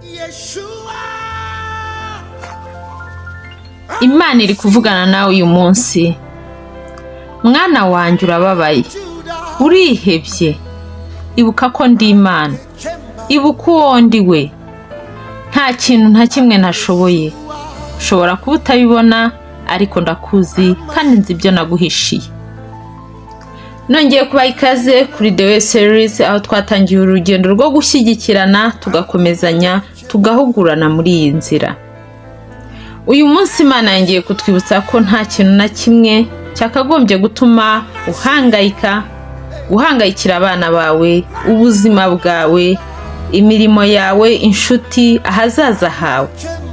Yeshua. Imana iri kuvugana nawe uyu munsi. Mwana wanjye, urababaye, Judah. urihebye. Ibuka ko ndi Imana. Chemba. Ibuka uwo ndi we. Nta kintu nta kimwe ntashoboye. Ushobora kuba utabibona, ariko ndakuzi kandi nzi ibyo naguhishiye. Nongeye kubaha ikaze kuri The Way Series, aho twatangiye urugendo rwo gushyigikirana, tugakomezanya, tugahugurana muri iyi nzira. Uyu munsi Imana yongeye kutwibutsa ko nta kintu na kimwe cyakagombye gutuma uhangayika, guhangayikira abana bawe, ubuzima bwawe, imirimo yawe, inshuti, ahazaza hawe.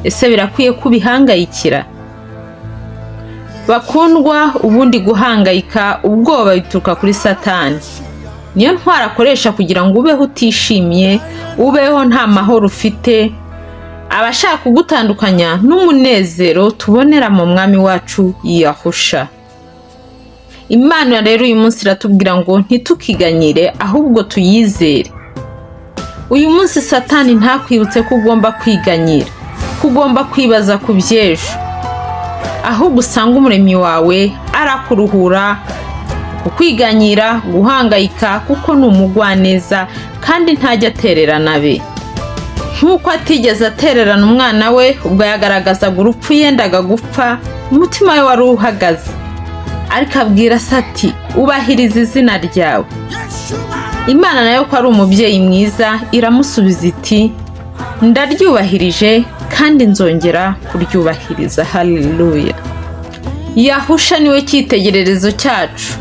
Ese birakwiye ko ubihangayikira? Bakundwa, ubundi guhangayika, ubwoba bituruka kuri Satani. Niyo ntwaro akoresha kugira ngo ubeho utishimye, ubeho nta mahoro ufite. Aba ashaka kugutandukanya n'umunezero tubonera mu Mwami wacu Yahusha. Imana rero uyu munsi iratubwira ngo ntitukiganyire, ahubwo tuyizere. Uyu munsi Satani ntakwibutse ko ugomba kwiganyira, ko ugomba kwibaza ku by'ejo, ahubwo usanga Umuremyi wawe arakuruhura kukwiganyira, guhangayika, kuko ni umugwaneza kandi ntajya atererana be, nk'uko atigeze atererana umwana we ubwo yagaragazaga urupfu yendaga gupfa. Umutima we wari uhagaze, ariko abwira se ati: "Ubahiriza izina ryawe." Yeshua. Imana nayo, ko ari umubyeyi mwiza, iramusubiza iti: "Ndaryubahirije kandi nzongera kuryubahiriza." Haleluya! Yahusha niwe cyitegererezo cyacu.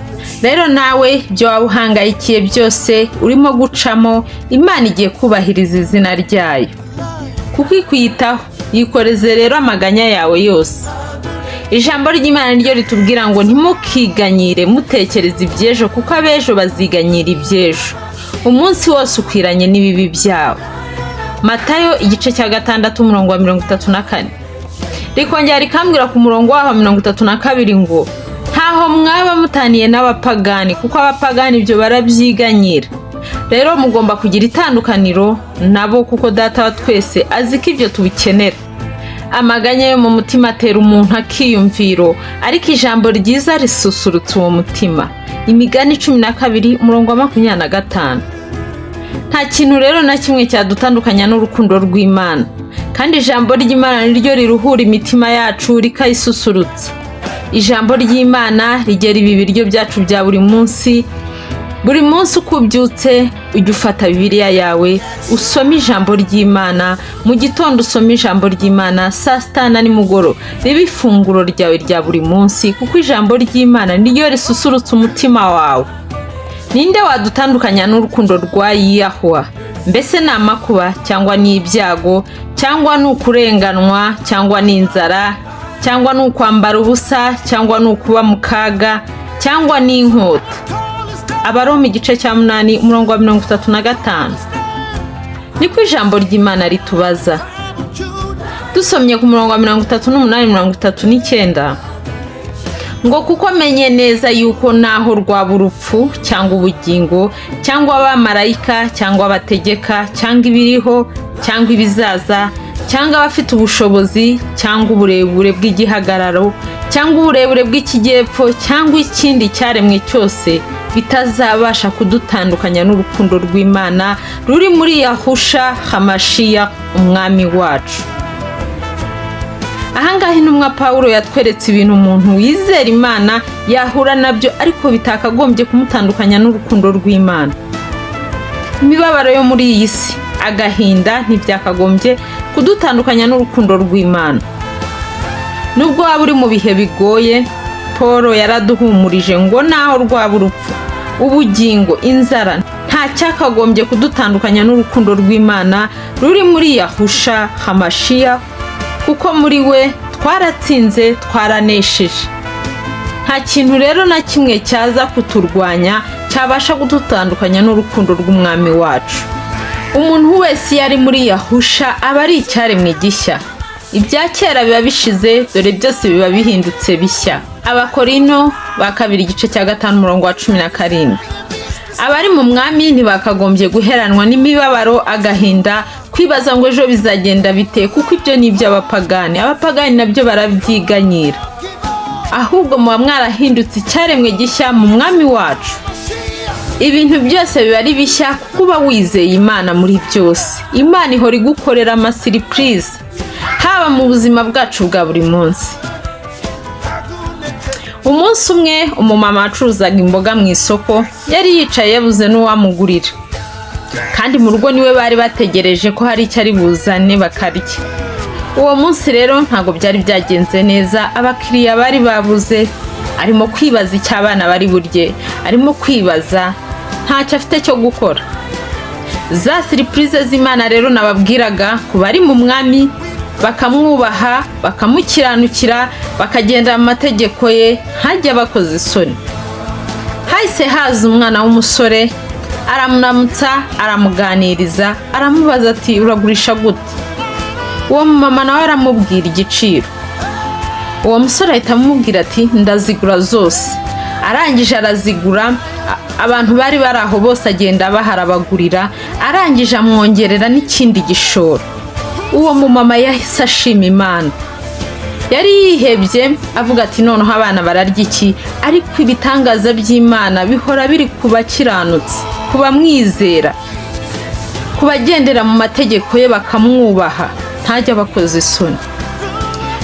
Rero nawe, ibyo waba uhangayikiye byose urimo gucamo, Imana igiye kubahiriza izina ryayo kuko ikwitaho. Yikoreze rero amaganya yawe yose. Ijambo ry'Imana niryo ritubwira ngo ntimukiganyire mutekereza iby'ejo, kuko ab'ejo baziganyira iby'ejo. Umunsi wose ukwiranye n'ibibi byawo. Matayo igice cya 6, umurongo wa 34. Rikongera rikambwira ku murongo waho wa 32 ngo ntaho mwaba mutaniye n'abapagani, kuko abapagani ibyo barabyiganyira. Rero mugomba kugira itandukaniro nabo, kuko Data wa twese azi ko ibyo tubikenera. Amaganya yo mu mutima atera umuntu akiyumviro, ariko ijambo ryiza risusurutsa uwo mutima. Imigani 12, umurongo wa 25. Nta kintu rero na kimwe cyadutandukanya n'urukundo rw'Imana, kandi ijambo ry'Imana niryo riruhura imitima yacu, rikayisusurutsa. Ijambo ry'Imana rigera ibi biryo byacu bya buri munsi. Buri munsi uko ubyutse, ujye ufata Bibiliya yawe usome ijambo ry'Imana. Mu gitondo usome ijambo ry'Imana, saa sita na nimugoroba. Ribe ifunguro ryawe rya buri munsi, kuko ijambo ry'Imana niryo risusurutsa umutima wawe. Ninde wadutandukanya n'urukundo rwa Yahuwa? Mbese ni amakuba, cyangwa ni ibyago, cyangwa ni ukurenganwa, cyangwa ni inzara, cyangwa ni ukwambara ubusa, cyangwa ni ukuba mu kaga, cyangwa ni inkota? Abaroma igice cya 8, umurongo wa 35, niko ijambo ry'Imana ritubaza. Dusomye ku murongo wa 38, 39 ngo: "Kuko menye neza yuko naho rwaba urupfu, cyangwa ubugingo, cyangwa abamarayika, cyangwa abategeka, cyangwa ibiriho, cyangwa ibizaza, cyangwa abafite ubushobozi, cyangwa uburebure bw'igihagararo, cyangwa uburebure bw'ikijyepfo, cyangwa ikindi cyaremwe cyose, bitazabasha kudutandukanya n'urukundo rw'Imana ruri muri Yahusha Hamashiya, Umwami wacu." Ahangaha intumwa Pawulo yatweretse ibintu umuntu wizera Imana yahura nabyo, ariko bitakagombye kumutandukanya n'urukundo rw'Imana. Imibabaro yo muri iyi si, agahinda, ntibyakagombye kudutandukanya n'urukundo rw'Imana. Nubwo waba uri mu bihe bigoye, Paul yaraduhumurije ngo naho rwaba urupfu, ubugingo, inzara, nta cyakagombye kudutandukanya n'urukundo rw'Imana ruri muri Yahusha Hamashiya, kuko muri we twaratsinze, twaranesheje. Nta kintu rero na kimwe cyaza kuturwanya cyabasha kudutandukanya n'urukundo rw'Umwami wacu. Umuntu wese iyo ari muri Yahusha aba ari icyaremwe gishya. Ibya kera biba bishize, dore byose biba bihindutse bishya. Abakorino ba kabiri igice cya 5, umurongo wa 17. Abari mu Mwami ntibakagombye guheranwa n'imibabaro, agahinda, kwiganyira, guhangayika. Kwibaza ngo ejo bizagenda bite, kuko ibyo ni iby'abapagani. Abapagani nabyo barabyiganyira. Ahubwo muba mwarahindutse icyaremwe gishya mu Mwami wacu. Ibintu byose biba ari bishya kuko uba wizeye Imana muri byose. Imana ihora igukorera amasurprise, haba mu buzima bwacu bwa buri munsi. Umunsi umwe, umumama wacuruzaga imboga mu isoko yari yicaye, yabuze n'uwamugurira, kandi mu rugo niwe bari bategereje ko hari icyo ari buzane bakarya. Uwo munsi rero ntabwo byari byagenze neza, abakiriya bari babuze. Arimo kwibaza icyo abana bari burye, arimo kwibaza, ntacyo afite cyo gukora. Za surprise z'Imana rero nababwiraga, ku bari mu Mwami, bakamwubaha, bakamukiranukira, bakagendera mu mategeko ye, ntajya bakoze isoni. Hahise haza umwana w'umusore, aramuramutsa, aramuganiriza, aramubaza ati: "Uragurisha gute?" Uwo mumama nawe aramubwira igiciro. Uwo musore ahita amubwira ati: "Ndazigura zose." Arangije arazigura. Abantu bari bari aho bose agenda abaha, arabagurira. Arangije amwongerera n'ikindi gishoro. Uwo mumama yahise ashima Imana. Yari yihebye, avuga ati: "Noneho abana bararya iki?" Ariko ibitangaza by'Imana bihora biri ku bakiranutsi, ku bamwizera, ku bagendera mu mategeko ye, bakamwubaha, ntajya abakoza isoni.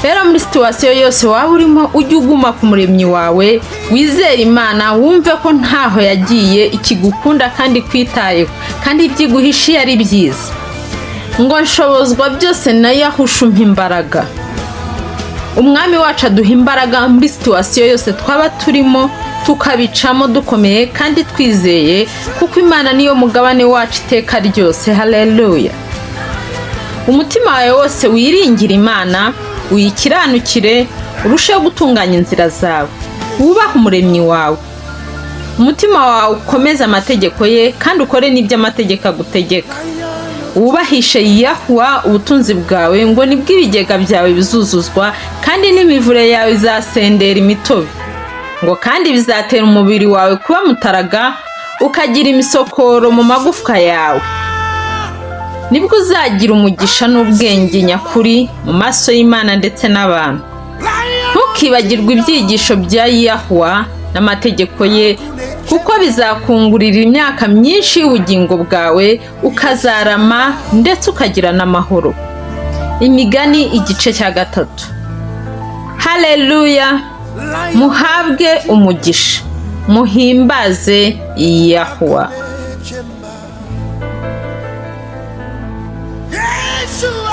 Rero muri situation yose waba urimo, ujye uguma ku Muremyi wawe, wizere Imana, wumve ko ntaho yagiye, ikigukunda kandi ikwitayeho, kandi ibyo iguhishiye ari byiza. Ngo nshobozwa byose na Yahusha umpa imbaraga. Umwami wacu aduha imbaraga muri situation yose twaba turimo, tukabicamo dukomeye kandi twizeye, kuko Imana niyo mugabane wacu iteka ryose. Haleluya! Umutima wawe wose wiringire Imana, uyikiranukire, urusheho gutunganya inzira zawe, wubahe Umuremyi wawe. Umutima wawe ukomeze amategeko ye, kandi ukore n'ibyo amategeko agutegeka. Wubahishe Yahuwa ubutunzi bwawe, ngo nibwo ibigega byawe bizuzuzwa, kandi n'imivure yawe izasendera imitobe. Ngo kandi bizatera umubiri wawe kuba mutaraga, ukagira imisokoro mu magufwa yawe. Nibwo uzagira umugisha n'ubwenge nyakuri mu maso y'Imana ndetse n'abantu. Ntukibagirwe ibyigisho bya Yahuwa n'amategeko ye, kuko bizakungurira imyaka myinshi y'ubugingo bwawe, ukazarama ndetse ukagira n'amahoro. Imigani igice cya 3. Haleluya! Muhabwe umugisha, muhimbaze Yahuwa. Yeshua.